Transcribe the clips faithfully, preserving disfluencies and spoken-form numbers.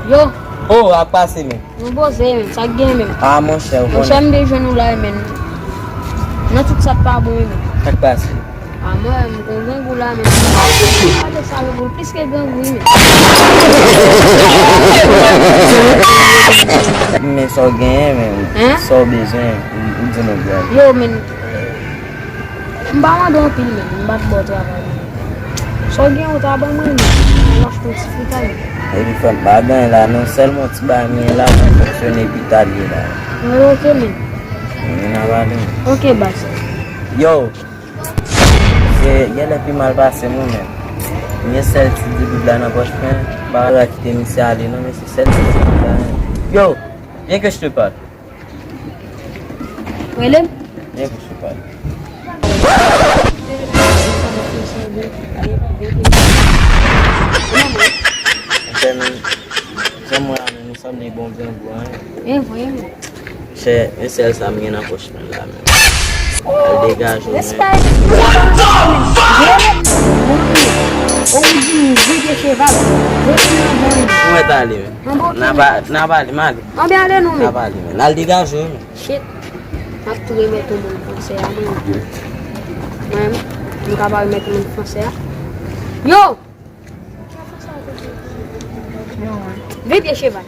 Yo. Oh, ap pase, men. Nou poze, men. Sa k gen, men? Ah, monchè, ou konnen. Monchè, m te jwenn ou la, men. Nan tout sa k pa bon, men. Sa k pase? Ah, mwen, m kon grangou la, men. Gade sa, yo, plis ke grangou, men. Men sa w genyen, men. Hein? Sa w bezwen, ou, ou di nou, bro. Yo, men. M pa mande w anpil, men. M pa t ba w travay, men. Sa w gen, ou ta ban mwen, men. M ap achte yon ti fritay, men. Epi, frè m, m pa gen la, non. Sèlman ti bagay m gen la pou fonksyone epi talye la. Mwen, ok, men. Men n a pale, men. Ok, baz. Yo! Se genlè pi mal pase m, wi, men. M gen sèl ti digoud la nan pòch mwen. M pa ka kite misye ale, non, men se sèl ti digoud la, men. Yo! Viens que je te parle. Rele m. Viens que je te parle. Monchè, men, zanmi mwen la, men, nou sanble bon grangou, en. E vre, men. Chè, e sèl sa m gen nan pòch mwen la, men. Al degaje w, men. Respè. Ou di m vide cheval. Ou wè t ale, men. N a pa, n a pale, m ale. Anben ale non, men. N a pale, men. Al degaje w, men. Shit. M ap tou remèt yon moun fransè a, mwen. Mwen, m ka pa remèt yon moun fransè a. Yo! Vye pye cheval.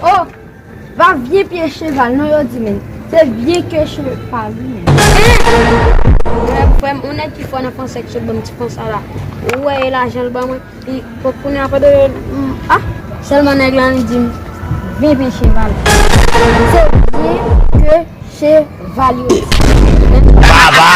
Oh! Va vye pye cheval, non, yo di, men. Se vye ke cheval, wi, men. Frè m, frè m, yon nèg ki fò nan fransè ki sot ban m ti fransè la. Ou wè e lajan l ban mwen. Li, pou kounye a, pandan yo, mm, ah, sèlman nèg la, li di m, vye pye cheval. Se vye ke cheval, yo di. Baba!